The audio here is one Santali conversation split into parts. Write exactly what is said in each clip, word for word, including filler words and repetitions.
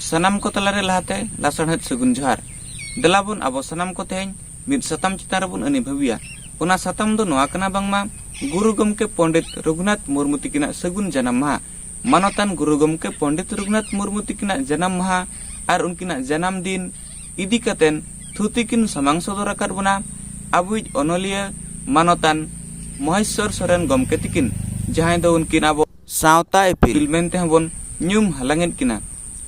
ᱥᱟᱱᱟᱢ ᱠᱚ ᱛᱟᱞᱟᱨᱮ ᱞᱟᱦᱟᱛᱮ ᱞᱟᱥᱟᱲᱦᱮᱫ ᱥᱟᱹᱜᱩᱱ ᱡᱚᱦᱟᱨ᱾ ᱫᱮᱞᱟ ᱵᱚᱱ ᱟᱵᱚ ᱥᱟᱱᱟᱢ ᱠᱚ ᱛᱮᱦᱮᱧ ᱢᱤᱫ ᱥᱟᱛᱟᱢ ᱪᱮᱛᱟᱱ ᱨᱮᱵᱚᱱ ᱟᱹᱱᱤ ᱵᱷᱟᱹᱵᱤᱭᱟ᱾ ᱚᱱᱟ ᱥᱟᱛᱟᱢ ᱫᱚ ᱱᱚᱣᱟ ᱠᱟᱱᱟ ᱵᱟᱝᱢᱟ ᱜᱩᱨᱩ ᱜᱚᱢᱠᱮ ᱯᱚᱸᱰᱤᱛ ᱨᱚᱜᱷᱩᱱᱟᱛᱷ ᱢᱩᱨᱢᱩ ᱛᱤᱠᱤᱱᱟᱜ ᱥᱟᱹᱜᱩᱱ ᱡᱟᱱᱟᱢ ᱢᱟᱦᱟ᱾ ᱢᱟᱱᱚᱛᱟᱱ ᱜᱩᱨᱩ ᱜᱚᱢᱠᱮ ᱯᱚᱸᱰᱤᱛ ᱨᱚᱜᱷᱩᱱᱟᱛᱷ ᱢᱩᱨᱢᱩ ᱛᱤᱠᱤᱱᱟᱜ ᱡᱟᱱᱟᱢ ᱢᱟᱦᱟ ᱟᱨ ᱩᱱᱠᱤᱱᱟᱜ ᱡᱟᱱᱟᱢ ᱫᱤᱱ ᱤᱫᱤ ᱠᱟᱛᱮᱱ ᱛᱷᱩᱛᱤ ᱠᱤᱱ ᱥᱟᱢᱟᱝ ᱥᱚᱫᱚᱨ ᱟᱠᱟᱫ ᱵᱚᱱᱟ ᱟᱵᱚᱭᱤᱡ ᱚᱱᱚᱞᱤᱭᱟᱹ ᱢᱟᱱᱚᱛᱟᱱ ᱢᱚᱦᱮᱥᱣᱚᱨ ᱥᱚᱨᱮᱱ ᱜᱚᱢᱠᱮ ᱛᱤᱠᱤᱱ, ᱡᱟᱦᱟᱸᱭ ᱫᱚ ᱩᱱᱠᱤᱱ ᱟᱵᱚ ᱥᱟᱶᱛᱟ ᱤᱯᱤᱞ ᱢᱮᱱᱛᱮ ᱦᱚᱸᱵᱚᱱ ᱧᱩᱢ ᱦᱟᱞᱟᱝᱮᱫ ᱠᱤᱱᱟ᱾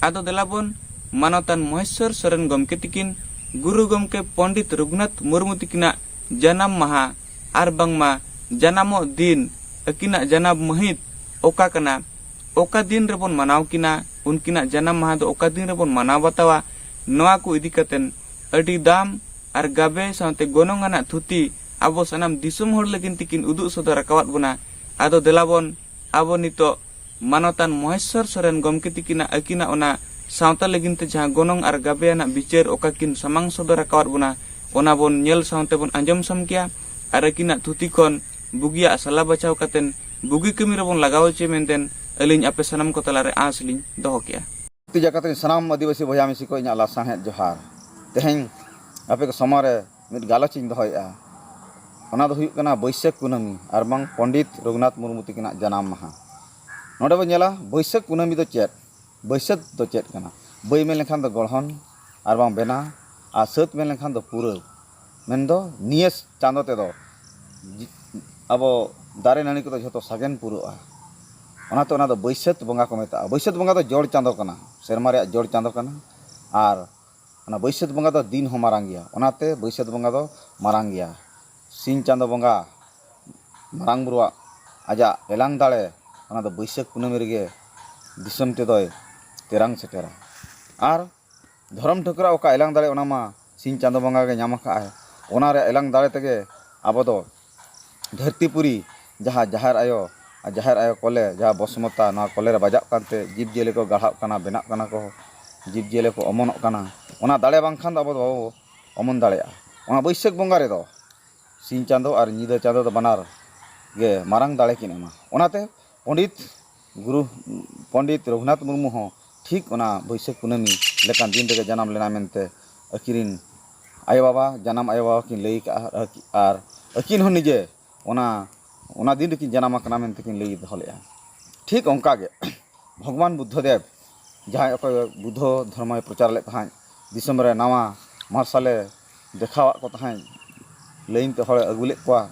ᱟᱫᱚ ᱫᱮᱞᱟ ᱵᱚᱱ ᱢᱟᱱᱚᱛᱟᱱ ᱢᱚᱦᱮᱥᱣᱚᱨ ᱥᱚᱨᱮᱱ ᱜᱚᱢᱠᱮ ᱛᱤᱠᱤᱱ ᱜᱩᱨᱩ ᱜᱚᱢᱠᱮ ᱯᱚᱸᱰᱤᱛ ᱨᱚᱜᱷᱩᱱᱟᱛᱷ ᱢᱩᱨᱢᱩ ᱛᱤᱠᱤᱱᱟᱜ ᱡᱟᱱᱟᱢ ᱢᱟᱦᱟ ᱟᱨ ᱵᱟᱝᱢᱟ ᱡᱟᱱᱟᱢᱚᱜ ᱫᱤᱱ, ᱟᱹᱠᱤᱱᱟᱜ ᱡᱟᱱᱟᱢ ᱢᱟᱹᱦᱤᱛ ᱚᱠᱟ ᱠᱟᱱᱟ, ᱚᱠᱟ ᱫᱤᱱ ᱨᱮᱵᱚᱱ ᱢᱟᱱᱟᱣ ᱠᱤᱱᱟ, ᱩᱱᱠᱤᱱᱟᱜ ᱡᱟᱱᱟᱢ ᱢᱟᱦᱟ ᱫᱚ ᱚᱠᱟ ᱫᱤᱱ ᱨᱮᱵᱚᱱ ᱢᱟᱱᱟᱣ ᱵᱟᱛᱟᱣᱟ, ᱱᱚᱣᱟ ᱠᱚ ᱤᱫᱤ ᱠᱟᱛᱮᱱ ᱟᱹᱰᱤ ᱫᱟᱢ ᱟᱨ ᱜᱟᱵᱮ ᱥᱟᱶᱛᱮ ᱜᱚᱱᱚᱝ ᱟᱱᱟᱜ ᱛᱷᱩᱛᱤ ᱟᱵᱚ ᱥᱟᱱᱟᱢ ᱫᱤᱥᱚᱢ ᱦᱚᱲ ᱞᱟᱹᱜᱤᱫ ᱛᱮᱠᱤᱱ ᱩᱫᱩᱜ ᱥᱚᱫᱚᱨ ᱟᱠᱟᱣᱟᱫ ᱵᱚᱱᱟ᱾ ᱟᱫᱚ ᱫᱮᱞᱟ ᱵᱚᱱ ᱟᱵᱚ ᱱᱤᱛᱚᱜ ᱢᱟᱱᱚᱛᱟᱱ ᱢᱚᱦᱮᱥᱣᱚᱨ ᱥᱚᱨᱮᱱ ᱜᱚᱢᱠᱮ ᱛᱤᱠᱤᱱᱟᱜ ᱟᱹᱠᱤᱱᱟᱜ ᱚᱱᱟ ᱥᱟᱶᱛᱟ ᱞᱟᱹᱜᱤᱫ ᱛᱮ ᱡᱟᱦᱟᱸ ᱜᱚᱱᱚᱝ ᱟᱨ ᱜᱟᱵᱮ ᱟᱱᱟᱜ ᱵᱤᱪᱟᱹᱨ ᱚᱠᱟ ᱠᱤᱱ ᱥᱟᱢᱟᱝ ᱥᱚᱫᱚᱨ ᱟᱠᱟᱣᱟᱫ ᱵᱚᱱᱟ, ᱚᱱᱟ ᱵᱚᱱ ᱧᱮᱞ ᱥᱟᱶᱛᱮ ᱵᱚᱱ ᱟᱸᱡᱚᱢ ᱥᱟᱢᱠᱮᱭᱟ ᱟᱨ ᱟᱹᱠᱤᱱᱟᱜ ᱛᱷᱩᱛᱤ ᱠᱷᱚᱱ ᱵᱩᱜᱤᱭᱟᱜ ᱥᱟᱞᱟ ᱵᱟᱪᱷᱟᱣ ᱠᱟᱛᱮᱱ ᱵᱩᱜᱤ ᱠᱟᱹᱢᱤ ᱨᱮᱵᱚᱱ ᱞᱟᱜᱟᱣ ᱦᱚᱪᱚᱭ ᱢᱮᱱᱛᱮ ᱟᱹᱞᱤᱧ ᱟᱯᱮ ᱥᱟᱱᱟᱢ ᱠᱚ ᱛᱟᱞᱟᱨᱮ ᱟᱸᱥ ᱞᱤᱧ ᱫᱚᱦᱚ ᱠᱮᱜᱼᱟ᱾ ᱫᱷᱟᱹᱨᱛᱤ ᱡᱟᱠᱟᱛ ᱨᱮᱱ ᱥᱟᱱᱟᱢ ᱟᱹᱫᱤᱵᱟᱹᱥᱤ ᱵᱚᱭᱦᱟ ᱢᱤᱥᱤ ᱠᱚ ᱤᱧᱟᱹᱜ ᱞᱟᱥᱟᱬᱦᱮᱫ ᱡᱚᱦᱟᱨ᱾ ᱛᱮᱦᱮᱧ ᱟᱯᱮ ᱠᱚ ᱥᱟᱢᱟᱝ ᱨᱮ ᱢᱤᱫ ᱜᱟᱞᱚᱪ ᱤᱧ ᱫᱚᱦᱚᱭᱮᱫᱼᱟ᱾ ᱚᱱᱟ ᱫᱚ ᱦᱩᱭᱩᱜ ᱠᱟᱱᱟ ᱵᱟᱹᱭᱥᱟᱹᱠᱷ ᱠᱩᱱᱟᱹᱢᱤ ᱟᱨ ᱵᱟᱝ ᱯᱚᱸᱰᱤᱛ ᱨᱚᱜᱷᱩᱱᱟᱛᱷ ᱢᱩᱨᱢᱩ ᱛᱤᱠᱤᱱᱟᱜ ᱡᱟᱱᱟᱢ ᱢᱟᱦᱟ᱾ ᱱᱚᱰᱮ ᱵᱚᱱ ᱧᱮᱞᱟ ᱵᱟᱹᱭᱥᱟᱹᱠᱷ ᱠᱩᱱᱟᱹᱢᱤ ᱫᱚ ᱪᱮᱫ? ᱵᱟᱹᱭᱥᱟᱹᱠᱷ ᱫᱚ ᱪᱮᱫ ᱠᱟᱱᱟ? ᱵᱟᱹᱭ ᱢᱮᱱ ᱞᱮᱠᱷᱟᱱ ᱫᱚ ᱜᱚᱲᱦᱚᱱ ᱟᱨ ᱵᱟᱝ ᱵᱮᱱᱟᱣ, ᱟᱨ ᱥᱟᱹᱛ ᱢᱮᱱ ᱞᱮᱠᱷᱟᱱ ᱫᱚ ᱯᱩᱨᱟᱹᱣ᱾ ᱢᱮᱱᱫᱚ ᱱᱤᱭᱟᱹ ᱪᱟᱸᱫᱚ ᱛᱮᱫᱚ ᱡᱤ-, ᱟᱵᱚ ᱫᱟᱨᱮ ᱱᱟᱹᱲᱤ ᱠᱚᱫᱚ ᱡᱷᱚᱛᱚ ᱥᱟᱜᱮᱱ ᱯᱩᱨᱟᱹᱜᱼᱟ᱾ ᱚᱱᱟᱛᱮ ᱚᱱᱟ ᱫᱚ ᱵᱟᱹᱭᱥᱟᱹᱠᱷ ᱵᱚᱸᱜᱟ ᱠᱚ ᱢᱮᱛᱟᱜᱼᱟ᱾ ᱵᱟᱹᱭᱥᱟᱹᱠᱷ ᱵᱚᱸᱜᱟ ᱫᱚ ᱡᱚᱲ ᱪᱟᱸᱫᱚ ᱠᱟᱱᱟ, ᱥᱮᱨᱢᱟ ᱨᱮᱭᱟᱜ ᱡᱚᱲ ᱪᱟᱸᱫᱚ ᱠᱟᱱᱟ᱾ ᱟᱨ ᱚᱱᱟ ᱵᱟᱹᱭᱥᱟᱹᱠᱷ ᱵᱚᱸᱜᱟ ᱫᱚ ᱫᱤᱱ ᱦᱚᱸ ᱢᱟᱨᱟᱝ ᱜᱮᱭᱟ, ᱚᱱᱟᱛᱮ ᱵᱟᱹᱭᱥᱟᱹᱠᱷ ᱵᱚᱸᱜᱟ ᱫᱚ ᱢᱟᱨᱟᱝ ᱜᱮᱭᱟ᱾ ᱥᱤᱧ ᱪᱟᱸᱫᱚ ᱵᱚᱸᱜᱟ ᱢᱟᱨᱟᱝ ᱵᱩᱨᱩᱣᱟᱜ ᱟᱡᱟᱜ ᱮᱞᱟᱝ ᱫᱟᱲᱮ, ᱚᱱᱟ ᱫᱚ ᱵᱟᱹᱭᱥᱟᱹᱠᱷ ᱠᱩᱱᱟᱹᱢᱤ ᱨᱮᱜᱮ ᱫᱤᱥᱚᱢ ᱛᱮᱫᱚᱭ ᱛᱮᱨᱟᱝ ᱥᱮᱴᱮᱨᱟ᱾ ᱟᱨ ᱫᱷᱚᱨᱚᱢ ᱴᱷᱟᱹᱠᱨᱟᱹᱣᱟᱜ ᱚᱠᱟ ᱮᱞᱟᱝ ᱫᱟᱲᱮ, ᱚᱱᱟ ᱢᱟ ᱥᱤᱧ ᱪᱟᱸᱫᱚ ᱵᱚᱸᱜᱟ ᱜᱮ ᱧᱟᱢ ᱟᱠᱟᱫᱼᱟᱭ᱾ ᱚᱱᱟ ᱨᱮᱭᱟᱜ ᱮᱞᱟᱝ ᱫᱟᱲᱮ ᱛᱮᱜᱮ ᱟᱵᱚ ᱫᱚ ᱫᱷᱟᱹᱨᱛᱤ ᱯᱩᱨᱤ, ᱡᱟᱦᱟᱸ ᱡᱟᱦᱮᱨ ᱟᱭᱳ ᱟᱨ ᱡᱟᱦᱮᱨ ᱟᱭᱳ ᱠᱚᱞᱮ, ᱡᱟᱦᱟᱸ ᱵᱚᱥᱢᱚᱛᱟ, ᱱᱚᱣᱟ ᱠᱚᱞᱮ ᱨᱮ ᱵᱟᱡᱟᱜ ᱠᱟᱱᱛᱮ ᱡᱤᱵᱽᱼᱡᱤᱭᱟᱹᱞᱤ ᱠᱚ ᱜᱟᱲᱦᱟᱜ ᱠᱟᱱᱟ, ᱵᱮᱱᱟᱜ ᱠᱟᱱᱟ ᱠᱚ, ᱡᱤᱵᱽᱼᱡᱤᱭᱟᱹᱞᱤ ᱠᱚ ᱚᱢᱚᱱᱚᱜ ᱠᱟᱱᱟ᱾ ᱚᱱᱟ ᱫᱟᱲᱮ ᱵᱟᱝᱠᱷᱟᱱ ᱫᱚ ᱟᱵᱚ ᱫᱚ ᱵᱟᱵᱚ ᱚᱢᱚᱱ ᱫᱟᱲᱮᱭᱟᱜᱼᱟ᱾ ᱚᱱᱟ ᱵᱟᱹᱭᱥᱟᱹᱠᱷ ᱵᱚᱸᱜᱟ ᱨᱮᱫᱚ ᱥᱤᱧ ᱪᱟᱸᱫᱚ ᱟᱨ ᱧᱤᱫᱟᱹ ᱪᱟᱸᱫᱚ ᱫᱚ ᱵᱟᱱᱟᱨ ᱜᱮ ᱢᱟᱨᱟᱝ ᱫᱟᱲᱮ ᱠᱤᱱ ᱮᱢᱟ᱾ ᱚᱱᱟᱛᱮ ᱯᱚᱸᱰᱤᱛ ᱜᱩᱨᱩ, ᱯᱚᱸᱰᱤᱛ ᱨᱚᱜᱷᱩᱱᱟᱛᱷ ᱢᱩᱨᱢᱩ ᱦᱚᱸ ᱴᱷᱤᱠ ᱚᱱᱟ ᱵᱟᱹᱭᱥᱟᱹᱠᱷ ᱠᱩᱱᱟᱹᱢᱤ ᱞᱮᱠᱟᱱ ᱫᱤᱱ ᱨᱮᱜᱮ ᱡᱟᱱᱟᱢ ᱞᱮᱱᱟ ᱢᱮᱱᱛᱮ ᱟᱹᱠᱤᱱ ᱨᱤᱱ ᱟᱭᱳᱼᱵᱟᱵᱟ, ᱡᱟᱱᱟᱢ ᱟᱭᱳᱼᱵᱟᱵᱟ ᱠᱤᱱ ᱞᱟᱹᱭ ᱟᱠᱟᱫᱼᱟ᱾ ᱟᱨ ᱟᱹᱠᱤᱱ ᱦᱚᱸ ᱱᱤᱡᱮ ᱚᱱᱟ, ᱚᱱᱟ ᱫᱤᱱ ᱨᱮᱠᱤᱱ ᱡᱟᱱᱟᱢ ᱟᱠᱟᱱᱟ ᱢᱮᱱᱛᱮ ᱠᱤᱱ ᱞᱟᱹᱭ ᱫᱚᱦᱚ ᱞᱮᱫᱼᱟ᱾ ᱴᱷᱤᱠ ᱚᱱᱠᱟ ᱜᱮ ᱵᱷᱚᱜᱽᱵᱟᱱ ᱵᱩᱫᱽᱫᱷᱚ ᱫᱮᱵᱽ, ᱡᱟᱦᱟᱸᱭ ᱚᱠᱚᱭ ᱵᱩᱫᱽᱫᱷᱚ ᱫᱷᱚᱨᱢᱚᱭ ᱯᱨᱚᱪᱟᱨ ᱞᱮᱫ ᱛᱟᱦᱮᱸᱫ, ᱫᱤᱥᱚᱢ ᱨᱮ ᱱᱟᱣᱟ ᱢᱟᱨᱥᱟᱞᱮ ᱫᱮᱠᱷᱟᱣᱟᱫ ᱠᱚ ᱛᱟᱦᱮᱸᱫ, ᱞᱟᱭᱤᱱ ᱛᱮ ᱦᱚᱲᱮ ᱟᱹᱜᱩ ᱞᱮᱫ ᱠᱚᱣᱟ,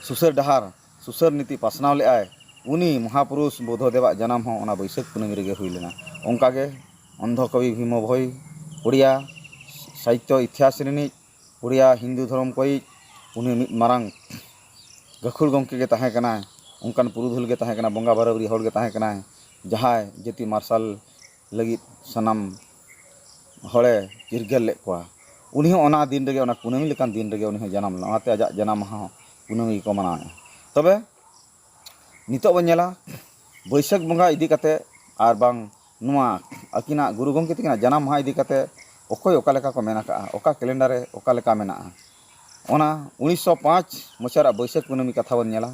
ᱥᱩᱥᱟᱹᱨ ᱰᱟᱦᱟᱨ, ᱥᱩᱥᱟᱹᱨ ᱱᱤᱛᱤ ᱯᱟᱥᱱᱟᱣ ᱞᱮᱫᱼᱟᱭ, ᱩᱱᱤ ᱢᱚᱦᱟᱯᱩᱨᱩᱥ ᱵᱩᱫᱽᱫᱷᱚ ᱫᱮᱵᱟᱜ ᱡᱟᱱᱟᱢ ᱦᱚᱸ ᱚᱱᱟ ᱵᱟᱹᱭᱥᱟᱹᱠᱷ ᱠᱩᱱᱟᱹᱢᱤ ᱨᱮᱜᱮ ᱦᱩᱭ ᱞᱮᱱᱟ᱾ ᱚᱱᱠᱟᱜᱮ ᱚᱱᱫᱷᱚ ᱠᱚᱵᱤ ᱵᱷᱤᱢᱚ ᱵᱷᱳᱭ, ᱩᱲᱤᱭᱟ ᱥᱟᱦᱤᱛᱭᱚ ᱤᱛᱤᱦᱟᱥ ᱨᱤᱱᱤᱡ, ᱩᱲᱤᱭᱟ ᱦᱤᱱᱫᱩ ᱫᱷᱚᱨᱚᱢ ᱠᱚᱭᱤᱡ ᱩᱱᱤ ᱢᱤᱫ ᱢᱟᱨᱟᱝ ᱜᱟᱹᱠᱷᱩᱲ ᱜᱚᱢᱠᱮ ᱜᱮ ᱛᱟᱦᱮᱸ ᱠᱟᱱᱟᱭ, ᱚᱱᱠᱟᱱ ᱯᱩᱨᱩᱫᱷᱩᱞ ᱜᱮ ᱛᱟᱦᱮᱸ ᱠᱟᱱᱟ, ᱵᱚᱸᱜᱟ ᱵᱟᱨᱟᱵᱟᱨᱤ ᱦᱚᱲ ᱜᱮ ᱛᱟᱦᱮᱸ ᱠᱟᱱᱟᱭ, ᱡᱟᱦᱟᱸᱭ ᱡᱟᱹᱛᱤ ᱢᱟᱨᱥᱟᱞ ᱞᱟᱹᱜᱤᱫ ᱥᱟᱱᱟᱢ ᱦᱚᱲᱮ ᱪᱤᱨᱜᱟᱹᱞ ᱞᱮᱫ ᱠᱚᱣᱟ᱾ ᱩᱱᱤ ᱦᱚᱸ ᱚᱱᱟ ᱫᱤᱱ ᱨᱮᱜᱮ, ᱚᱱᱟ ᱠᱩᱱᱟᱹᱢᱤ ᱞᱮᱠᱟᱱ ᱫᱤᱱ ᱨᱮᱜᱮ ᱩᱱᱤ ᱦᱚᱸ ᱡᱟᱱᱟᱢ ᱞᱮᱱᱟ᱾ ᱚᱱᱟᱛᱮ ᱟᱡᱟᱜ ᱡᱟᱱᱟᱢ ᱢᱟᱦᱟ ᱦᱚᱸ ᱠᱩᱱᱟᱹᱢᱤ ᱜᱮᱠᱚ ᱢᱟᱱᱟᱣᱮᱫᱼᱟ᱾ ᱛᱚᱵᱮ ᱱᱤᱛᱚᱜ ᱵᱚᱱ ᱧᱮᱞᱟ ᱵᱟᱹᱭᱥᱟᱹᱠᱷ ᱵᱚᱸᱜᱟ ᱤᱫᱤ ᱠᱟᱛᱮ, ᱟᱨ ᱵᱟᱝ ᱱᱚᱣᱟ ᱟᱹᱠᱤᱱᱟᱜ ᱜᱩᱨᱩ ᱜᱚᱢᱠᱮ ᱛᱟᱹᱠᱤᱱᱟᱜ ᱡᱟᱱᱟᱢ ᱢᱟᱦᱟ ᱤᱫᱤ ᱠᱟᱛᱮ ᱚᱠᱚᱭ ᱚᱠᱟ ᱞᱮᱠᱟ ᱠᱚ ᱢᱮᱱ ᱟᱠᱟᱫᱼᱟ, ᱚᱠᱟ ᱠᱮᱞᱮᱱᱰᱟᱨ ᱨᱮ ᱚᱠᱟ ᱞᱮᱠᱟ ᱢᱮᱱᱟᱜᱼᱟ᱾ ᱚᱱᱟ ᱩᱱᱤᱥᱥᱚ ᱯᱟᱸᱪ ᱢᱚᱥᱤᱦᱟ ᱨᱮᱭᱟᱜ ᱵᱟᱹᱭᱥᱟᱹᱠᱷ ᱠᱩᱱᱟᱹᱢᱤ ᱠᱟᱛᱷᱟ ᱵᱚᱱ ᱧᱮᱞᱟ᱾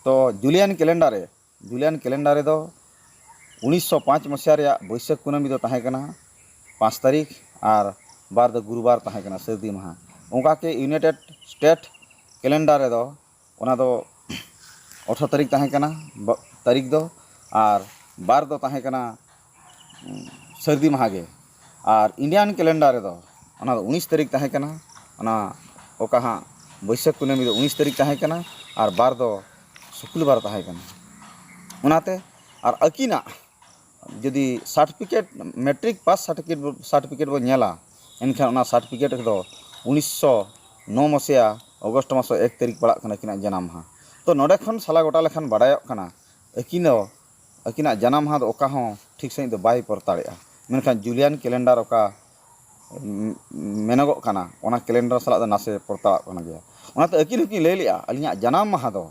ᱛᱚ ᱡᱩᱞᱤᱭᱟᱱ ᱠᱮᱞᱮᱱᱰᱟᱨ ᱨᱮ, ᱡᱩᱞᱤᱭᱟᱱ ᱠᱮᱞᱮᱱᱰᱟᱨ ᱨᱮᱫᱚ ᱩᱱᱤᱥᱥᱚ ᱯᱟᱸᱪ ᱢᱚᱥᱤᱦᱟ ᱨᱮᱭᱟᱜ ᱵᱟᱹᱭᱥᱟᱹᱠᱷ ᱠᱩᱱᱟᱹᱢᱤ ᱫᱚ ᱛᱟᱦᱮᱸ ᱠᱟᱱᱟ ᱯᱟᱸᱪ ᱛᱟᱹᱨᱤᱠᱷ, ᱟᱨ ᱵᱟᱨ ᱫᱚ ᱜᱩᱨᱩᱵᱟᱨ ᱛᱟᱦᱮᱸ ᱠᱟᱱᱟ, ᱥᱟᱹᱨᱫᱤ ᱢᱟᱦᱟ᱾ ᱚᱱᱠᱟ ᱜᱮ ᱤᱭᱩᱱᱟᱭᱴᱮᱰ ᱥᱴᱮᱴ ᱠᱮᱞᱮᱱᱰᱟᱨ ᱨᱮᱫᱚ ᱚᱱᱟ ᱫᱚ ᱟᱴᱷᱨᱚ ᱛᱟᱹᱨᱤᱠᱷ ᱛᱟᱦᱮᱸ ᱠᱟᱱᱟ, ᱵᱟ-, ᱛᱟᱹᱨᱤᱠᱷ ᱫᱚ, ᱟᱨ ᱵᱟᱨ ᱫᱚ ᱛᱟᱦᱮᱸ ᱠᱟᱱᱟ, ᱩᱸ, ᱥᱟᱹᱨᱫᱤ ᱢᱟᱦᱟ ᱜᱮ᱾ ᱟᱨ ᱤᱱᱰᱤᱭᱟᱱ ᱠᱮᱞᱮᱱᱰᱟᱨ ᱨᱮᱫᱚ ᱚᱱᱟ ᱫᱚ ᱩᱱᱤᱥ ᱛᱟᱹᱨᱤᱠᱷ ᱛᱟᱦᱮᱸ ᱠᱟᱱᱟ, ᱚᱱᱟ ᱚᱠᱟ ᱦᱟᱸᱜ ᱵᱟᱹᱭᱥᱟᱹᱠᱷ ᱠᱩᱱᱟᱹᱢᱤ ᱫᱚ ᱩᱱᱤᱥ ᱛᱟᱹᱨᱤᱠᱷ ᱛᱟᱦᱮᱸ ᱠᱟᱱᱟ, ᱟᱨ ᱵᱟᱨ ᱫᱚ ᱥᱩᱠᱞᱵᱟᱨ ᱛᱟᱦᱮᱸ ᱠᱟᱱᱟ᱾ ᱚᱱᱟᱛᱮ ᱟᱨ ᱟᱹᱠᱤᱱᱟᱜ ᱡᱩᱫᱤ ᱥᱟᱨᱴᱤᱯᱷᱤᱠᱮᱴ, ᱢᱮᱴᱨᱤᱠ ᱯᱟᱥ ᱥᱟᱨᱴᱤᱯᱷᱤᱠᱮᱴ, ᱥᱟᱨᱴᱤᱯᱷᱤᱠᱮᱴ ᱵᱚᱱ ᱧᱮᱞᱟ, ᱮᱱᱠᱷᱟᱱ ᱚᱱᱟ ᱥᱟᱨᱴᱤᱯᱷᱤᱠᱮᱴ ᱨᱮᱫᱚ ᱩᱱᱤᱥᱥᱚ ᱱᱚ ᱢᱟᱥᱤᱭᱟ ᱚᱜᱚᱥᱴ ᱢᱟᱥ ᱮᱠ ᱛᱟᱹᱨᱤᱠᱷ ᱯᱟᱲᱟᱜ ᱠᱟᱱᱟ ᱟᱹᱠᱤᱱᱟᱜ ᱡᱟᱱᱟᱢ ᱢᱟᱦᱟ᱾ ᱛᱚ ᱱᱚᱰᱮ ᱠᱷᱚᱱ ᱥᱟᱞᱟ ᱜᱚᱴᱟ ᱞᱮᱠᱷᱟᱱ ᱵᱟᱰᱟᱭᱚᱜ ᱠᱟᱱᱟ ᱟᱹᱠᱤᱱ ᱫᱚ, ᱟᱹᱠᱤᱱᱟᱜ ᱡᱟᱱᱟᱢ ᱢᱟᱦᱟ ᱫᱚ ᱚᱠᱟ ᱦᱚᱸ ᱴᱷᱤᱠ ᱥᱟᱺᱦᱤᱡ ᱫᱚ ᱵᱟᱭ ᱯᱚᱨᱛᱟᱲᱮᱜᱼᱟ᱾ ᱢᱮᱱᱠᱷᱟᱱ ᱡᱩᱞᱤᱭᱟᱱ ᱠᱮᱞᱮᱱᱰᱟᱨ ᱚᱠᱟ ᱢᱮᱱᱚᱜᱚᱜ ᱠᱟᱱᱟ, ᱚᱱᱟ ᱠᱮᱞᱮᱱᱰᱟᱨ ᱥᱟᱞᱟᱜ ᱫᱚ ᱱᱟᱥᱮ ᱯᱚᱨᱛᱟᱣᱟᱜ ᱠᱟᱱ ᱜᱮᱭᱟ᱾ ᱚᱱᱟᱛᱮ ᱟᱹᱠᱤᱱ ᱦᱚᱸᱠᱤᱱ ᱞᱟᱹᱭ ᱞᱮᱜᱼᱟ, ᱟᱹᱞᱤᱧᱟᱜ ᱡᱟᱱᱟᱢ ᱢᱟᱦᱟ ᱫᱚ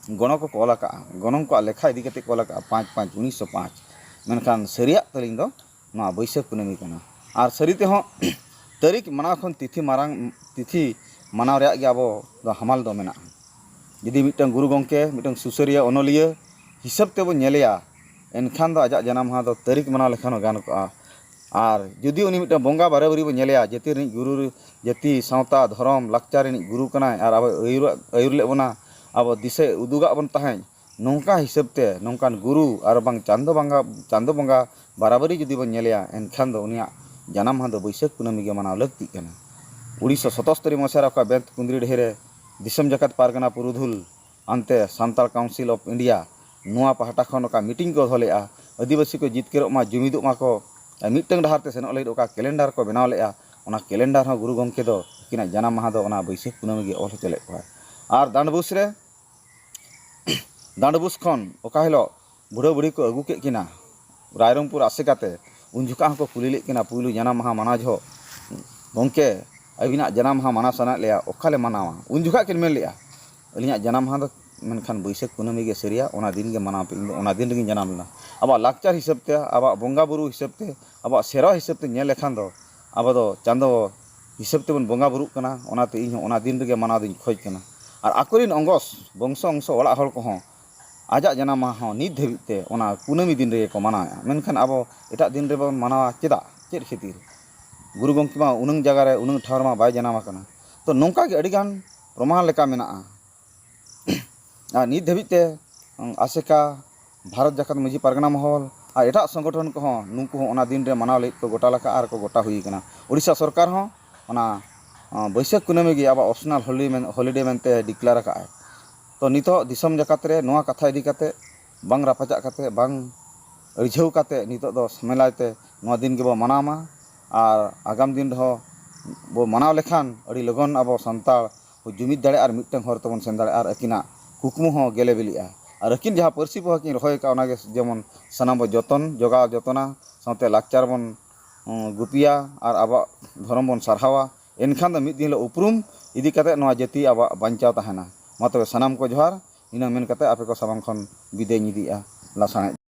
ᱜᱚᱱᱚᱝ ᱠᱚ ᱚᱞ ᱟᱠᱟᱫᱼᱟ, ᱜᱚᱱᱚᱝ ᱠᱚᱣᱟᱜ ᱞᱮᱠᱷᱟ ᱤᱫᱤ ᱠᱟᱛᱮ ᱠᱚ ᱚᱞ ᱟᱠᱟᱫᱼᱟ ᱯᱟᱸᱪ ᱯᱟᱸᱪ ᱩᱱᱤᱥᱥᱚ ᱯᱟᱸᱪ᱾ ᱢᱮᱱᱠᱷᱟᱱ ᱥᱟᱹᱨᱤᱭᱟᱜ ᱛᱟᱹᱞᱤᱧ ᱫᱚ ᱱᱚᱣᱟ ᱵᱟᱹᱭᱥᱟᱹᱠᱷ ᱠᱩᱱᱟᱹᱢᱤ ᱠᱟᱱᱟ᱾ ᱟᱨ ᱥᱟᱹᱨᱤ ᱛᱮᱦᱚᱸ ᱛᱟᱹᱨᱤᱠᱷ ᱢᱟᱱᱟᱣ ᱠᱷᱚᱱ ᱛᱤᱛᱷᱤ ᱢᱟᱨᱟᱝ, ᱛᱤᱛᱷᱤ ᱢᱟᱱᱟᱣ ᱨᱮᱭᱟᱜ ᱜᱮ ᱟᱵᱚ ᱫᱚ ᱦᱟᱢᱟᱞ ᱫᱚ ᱢᱮᱱᱟᱜᱼᱟ᱾ ᱡᱩᱫᱤ ᱢᱤᱫᱴᱟᱝ ᱜᱩᱨᱩ ᱜᱚᱢᱠᱮ, ᱢᱤᱫᱴᱟᱝ ᱥᱩᱥᱟᱹᱨᱤᱭᱟᱹ, ᱚᱱᱚᱞᱤᱭᱟᱹ ᱦᱤᱥᱟᱹᱵ ᱛᱮᱵᱚᱱ ᱧᱮᱞᱮᱭᱟ, ᱮᱱᱠᱷᱟᱱ ᱫᱚ ᱟᱡᱟᱜ ᱡᱟᱱᱟᱢ ᱢᱟᱦᱟ ᱫᱚ ᱛᱟᱹᱨᱤᱠᱷ ᱢᱟᱱᱟᱣ ᱞᱮᱠᱷᱟᱱ ᱦᱚᱸ ᱜᱟᱱ ᱠᱚᱜᱼᱟ᱾ ᱟᱨ ᱡᱩᱫᱤ ᱩᱱᱤ ᱢᱤᱫᱴᱟᱝ ᱵᱚᱸᱜᱟ ᱵᱟᱨᱟᱵᱟᱹᱨᱤ ᱵᱚᱱ ᱧᱮᱞᱮᱭᱟ, ᱡᱟᱹᱛᱤ ᱨᱤᱱᱤᱡ ᱜᱩᱨᱩ, ᱡᱟᱹᱛᱤ, ᱥᱟᱶᱛᱟ, ᱫᱷᱚᱨᱚᱢ, ᱞᱟᱠᱪᱟᱨ ᱨᱤᱱᱤᱡ ᱜᱩᱨᱩ ᱠᱟᱱᱟᱭ ᱟᱨ ᱟᱵᱚᱭ ᱟᱹᱭᱩᱨ, ᱟᱹᱭᱩᱨ ᱞᱮᱫ ᱵᱚᱱᱟ, ᱟᱵᱚ ᱫᱤᱥᱟᱹ ᱩᱫᱩᱜᱟᱜ ᱵᱚᱱ ᱛᱟᱦᱮᱸᱫ, ᱱᱚᱝᱠᱟ ᱦᱤᱥᱟᱹᱵ ᱛᱮ ᱱᱚᱝᱠᱟᱱ ᱜᱩᱨᱩ ᱟᱨ ᱵᱟᱝ ᱪᱟᱸᱫᱚ ᱵᱚᱸᱜᱟ, ᱪᱟᱸᱫᱚ ᱵᱚᱸᱜᱟ ᱵᱟᱨᱟᱵᱟᱹᱨᱤ ᱡᱩᱫᱤ ᱵᱚᱱ ᱧᱮᱞᱮᱭᱟ, ᱮᱱᱠᱷᱟᱱ ᱫᱚ ᱩᱱᱤᱭᱟᱜ ᱡᱟᱱᱟᱢ ᱢᱟᱦᱟ ᱫᱚ ᱵᱟᱹᱭᱥᱟᱹᱠᱷ ᱠᱩᱱᱟᱹᱢᱤ ᱜᱮ ᱢᱟᱱᱟᱣ ᱞᱟᱹᱠᱛᱤᱜ ᱠᱟᱱᱟ᱾ ᱩᱱᱤᱥᱥᱚ ᱥᱚᱛᱚᱥᱛᱚᱨᱤ ᱢᱚᱥᱤᱦᱟ ᱨᱮ ᱚᱠᱟ ᱵᱮᱸᱛ ᱠᱩᱸᱫᱽᱨᱤ ᱰᱟᱹᱦᱤ ᱨᱮ ᱫᱤᱥᱚᱢ ᱡᱟᱠᱟᱛ ᱯᱟᱨᱜᱟᱱᱟ ᱯᱩᱨᱩᱫᱷᱩᱞ ᱟᱱᱛᱮ Santal Council of India ᱱᱚᱣᱟ ᱯᱟᱦᱴᱟ ᱠᱷᱚᱱ ᱚᱠᱟ meeting ᱠᱚ ᱫᱚᱦᱚ ᱞᱮᱫᱼᱟ, ᱟᱹᱫᱤᱵᱟᱹᱥᱤ ᱠᱚ ᱡᱤᱛᱠᱟᱹᱨᱚᱜ ᱢᱟ, ᱡᱩᱢᱤᱫᱚᱜ ᱢᱟ ᱠᱚ, ᱢᱤᱫᱴᱟᱝ ᱰᱟᱦᱟᱨ ᱛᱮ ᱥᱮᱱᱚᱜ ᱞᱟᱹᱜᱤᱫ ᱚᱠᱟ calendar ᱠᱚ ᱵᱮᱱᱟᱣ ᱞᱮᱫᱼᱟ, ᱚᱱᱟ calendar ᱦᱚᱸ ᱜᱩᱨᱩ ᱜᱚᱢᱠᱮ ᱫᱚ ᱟᱹᱠᱤᱱᱟᱜ ᱡᱟᱱᱟᱢ ᱢᱟᱦᱟ ᱫᱚ ᱚᱱᱟ ᱵᱟᱹᱭᱥᱟᱹᱠᱷ ᱠᱩᱱᱟᱹᱢᱤ ᱜᱮ ᱚᱞ ᱦᱚᱪᱚ ᱞᱮᱫ ᱠᱚᱣᱟᱭ᱾ ᱟᱨ ᱰᱟᱸᱰᱵᱩᱥ ᱨᱮ, ᱰᱟᱸᱰᱵᱩᱥ ᱠᱷᱚᱱ ᱚᱠᱟ ᱦᱤᱞᱳᱜ ᱵᱩᱲᱦᱟᱹ ᱵᱩᱲᱦᱤ ᱠᱚ ᱟᱹᱜᱩ ᱠᱮᱫ ᱠᱤᱱᱟ ᱨᱟᱭᱨᱚᱝᱯᱩᱨ ᱟᱥᱮᱠᱟᱛᱮ, ᱩᱱ ᱡᱚᱠᱷᱟ ᱦᱚᱸᱠᱚ ᱠᱩᱞᱤ ᱞᱮᱫ ᱠᱤᱱᱟ, ᱯᱩᱭᱞᱩ ᱡᱟᱱᱟᱢ ᱢᱟᱦᱟ ᱢᱟᱱᱟᱣ ᱡᱚᱦᱚᱜ, "ᱜᱚᱢᱠᱮ, ᱟᱹᱵᱤᱱᱟᱜ ᱡᱟᱱᱟᱢ ᱢᱟᱦᱟ ᱢᱟᱱᱟᱣ ᱥᱟᱱᱟᱭᱮᱫ ᱞᱮᱭᱟ, ᱚᱠᱟᱞᱮ ᱢᱟᱱᱟᱣᱟ?" ᱩᱱ ᱡᱚᱠᱷᱟ ᱠᱤᱱ ᱢᱮᱱ ᱞᱮᱫᱼᱟ, "ᱟᱹᱞᱤᱧᱟᱜ ᱡᱟᱱᱟᱢ ᱢᱟᱦᱟ ᱫᱚ ᱢᱮᱱᱠᱷᱟᱱ ᱵᱟᱹᱭᱥᱟᱹᱠᱷ ᱠᱩᱱᱟᱹᱢᱤ ᱜᱮ ᱥᱟᱹᱨᱤᱭᱟ, ᱚᱱᱟ ᱫᱤᱱ ᱜᱮ ᱢᱟᱱᱟᱣ ᱯᱮ, ᱤᱧ ᱫᱚ ᱚᱱᱟ ᱫᱤᱱ ᱨᱮᱜᱮᱧ ᱡᱟᱱᱟᱢ ᱞᱮᱱᱟ᱾" ᱟᱵᱚᱣᱟᱜ ᱞᱟᱠᱪᱟᱨ ᱦᱤᱥᱟᱹᱵ ᱛᱮ, ᱟᱵᱚᱣᱟᱜ ᱵᱚᱸᱜᱟ ᱵᱩᱨᱩ ᱦᱤᱥᱟᱹᱵ ᱛᱮ, ᱟᱵᱚᱣᱟᱜ ᱥᱮᱨᱣᱟ ᱦᱤᱥᱟᱹᱵ ᱛᱮ ᱧᱮᱞ ᱞᱮᱠᱷᱟᱱ ᱫᱚ ᱟᱵᱚ ᱫᱚ ᱪᱟᱸᱫᱚ ᱦᱤᱥᱟᱹᱵ ᱛᱮᱵᱚᱱ ᱵᱚᱸᱜᱟ ᱵᱩᱨᱩᱜ ᱠᱟᱱᱟ, ᱚᱱᱟᱛᱮ ᱤᱧ ᱦᱚᱸ ᱚᱱᱟ ᱫᱤᱱ ᱨᱮᱜᱮ ᱢᱟᱱᱟᱣ ᱫᱚᱧ ᱠᱷᱚᱡᱽ ᱠᱟᱱᱟ᱾ ᱟᱨ ᱟᱠᱚᱨᱮᱱ ᱚᱝᱜᱚᱥ, ᱵᱚᱝᱥᱚ ᱚᱝᱥᱚ ᱚᱲᱟᱜ ᱦᱚᱲ ᱠᱚᱦᱚᱸ ᱟᱡᱟᱜ ᱡᱟᱱᱟᱢ ᱢᱟᱦᱟ ᱦᱚᱸ ᱱᱤᱛ ᱫᱷᱟᱹᱵᱤᱡ ᱛᱮ ᱚᱱᱟ ᱠᱩᱱᱟᱹᱢᱤ ᱫᱤᱱ ᱨᱮᱜᱮ ᱠᱚ ᱢᱟᱱᱟᱣᱮᱫᱼᱟ᱾ ᱢᱮᱱᱠᱷᱟᱱ ᱟᱵᱚ ᱮᱴᱟᱜ ᱫᱤᱱ ᱨᱮᱵᱚᱱ ᱢᱟᱱᱟᱣᱟ ᱪᱮᱫᱟᱜ? ᱪᱮᱫ ᱠᱷᱟᱹᱛᱤᱨ? ᱜᱩᱨᱩ ᱜᱚᱢᱠᱮ ᱢᱟ ᱩᱱᱟᱹᱝ ᱡᱟᱭᱜᱟ ᱨᱮ, ᱩᱱᱟᱹᱝ ᱴᱷᱟᱶ ᱨᱮᱢᱟ ᱵᱟᱭ ᱡᱟᱱᱟᱢ ᱟᱠᱟᱱᱟ᱾ ᱛᱚ, ᱱᱚᱝᱠᱟ ᱜᱮ ᱟᱹᱰᱤᱜᱟᱱ ᱯᱨᱚᱢᱟᱱ ᱞᱮᱠᱟ ᱢᱮᱱᱟᱜᱼᱟ᱾ ᱟᱨ ᱱᱤᱛ ᱫᱷᱟᱹᱵᱤᱡ ᱛᱮ, ᱩᱸ, ᱟᱥᱮᱠᱟ, ᱵᱷᱟᱨᱚᱛ ᱡᱟᱠᱟᱛ ᱢᱟᱹᱡᱷᱤ ᱯᱟᱨᱜᱟᱱᱟ ᱢᱚᱦᱚᱞ ᱟᱨ ᱮᱴᱟᱜ ᱥᱚᱝᱜᱚᱴᱷᱚᱱ ᱠᱚᱦᱚᱸ ᱱᱩᱠᱩ ᱦᱚᱸ ᱚᱱᱟ ᱫᱤᱱ ᱨᱮ ᱢᱟᱱᱟᱣ ᱞᱟᱹᱜᱤᱫ ᱠᱚ ᱜᱚᱴᱟ ᱞᱮᱠᱟᱜᱼᱟ ᱟᱨ ᱠᱚ ᱜᱚᱴᱟ ᱦᱩᱭ ᱟᱠᱟᱱᱟ᱾ ᱳᱰᱤᱥᱟ ᱥᱚᱨᱠᱟᱨ ᱦᱚᱸ ᱚᱱᱟ, ᱟᱸ, ᱵᱟᱹᱭᱥᱟᱹᱠᱷ ᱠᱩᱱᱟᱹᱢᱤ ᱜᱮ ᱟᱵᱚᱣᱟᱜ optional holiday ᱢᱮᱱ, holiday ᱢᱮᱱᱛᱮ declare ᱟᱠᱟᱫᱼᱟᱭ᱾ ᱛᱚ, ᱱᱤᱛᱚᱜ ᱫᱤᱥᱚᱢ ᱡᱟᱠᱟᱛ ᱨᱮ ᱱᱚᱣᱟ ᱠᱟᱛᱷᱟ ᱤᱫᱤ ᱠᱟᱛᱮ ᱵᱟᱝ ᱨᱟᱯᱟᱪᱟᱜ ᱠᱟᱛᱮ, ᱵᱟᱝ ᱟᱹᱲᱡᱷᱟᱹᱣ ᱠᱟᱛᱮ, ᱱᱤᱛᱚᱜ ᱫᱚ ᱥᱟᱢᱮᱞᱟᱭ ᱛᱮ ᱱᱚᱣᱟ ᱫᱤᱱ ᱜᱮᱵᱚ ᱢᱟᱱᱟᱣ ᱢᱟ᱾ ᱟᱨ ᱟᱜᱟᱢ ᱫᱤᱱ ᱨᱮᱦᱚᱸ ᱵᱚ ᱢᱟᱱᱟᱣ ᱞᱮᱠᱷᱟᱱ ᱟᱹᱰᱤ ᱞᱚᱜᱚᱱ ᱟᱵᱚ ᱥᱟᱱᱛᱟᱲ ᱵᱚ ᱡᱩᱢᱤᱫ ᱫᱟᱲᱮᱭᱟᱜᱼᱟ ᱟᱨ ᱢᱤᱫᱴᱟᱝ ᱦᱚᱨ ᱛᱮᱵᱚᱱ ᱥᱮᱱ ᱫᱟᱲᱮᱭᱟᱜᱼᱟ ᱟᱨ ᱟᱹᱠᱤᱱᱟᱜ ᱠᱩᱠᱢᱩ ᱦᱚᱸ ᱜᱮᱞᱮ ᱵᱤᱞᱤᱜᱼᱟ᱾ ᱟᱨ ᱟᱹᱠᱤᱱ ᱡᱟᱦᱟᱸ ᱯᱟᱹᱨᱥᱤ ᱯᱚᱦᱟ ᱠᱤᱱ ᱨᱚᱦᱚᱭ ᱟᱠᱟᱫ, ᱚᱱᱟᱜᱮ ᱡᱮᱢᱚᱱ ᱥᱟᱱᱟᱢ ᱵᱚ ᱡᱚᱛᱚᱱ, ᱡᱚᱜᱟᱣ ᱡᱚᱛᱚᱱᱟ, ᱥᱟᱶᱛᱮ ᱞᱟᱠᱪᱟᱨ ᱵᱚᱱ, ᱩᱸ, ᱜᱩᱯᱤᱭᱟ ᱟᱨ ᱟᱵᱚᱣᱟᱜ ᱫᱷᱚᱨᱚᱢ ᱵᱚᱱ ᱥᱟᱨᱦᱟᱣᱟ᱾ ᱮᱱᱠᱷᱟᱱ ᱫᱚ ᱢᱤᱫ ᱫᱤᱱ ᱦᱤᱞᱳᱜ ᱩᱯᱨᱩᱢ ᱤᱫᱤ ᱠᱟᱛᱮ ᱱᱚᱣᱟ ᱡᱟᱹᱛᱤ ᱟᱵᱚᱣᱟᱜ ᱵᱟᱧᱪᱟᱣ ᱛᱟᱦᱮᱱᱟ᱾ ᱢᱟ ᱛᱚᱵᱮ ᱥᱟᱱᱟᱢ ᱠᱚ ᱡᱚᱦᱟᱨ᱾ ᱤᱱᱟᱹ ᱢᱮᱱ ᱠᱟᱛᱮ ᱟᱯᱮ ᱠᱚ ᱥᱟᱢᱟᱝ ᱠᱷᱚᱱ ᱵᱤᱫᱟᱹᱭ ᱤᱧ ᱤᱫᱤᱭᱮᱫᱼᱟ᱾ ᱞᱟᱥᱟᱬᱦᱮᱫ᱾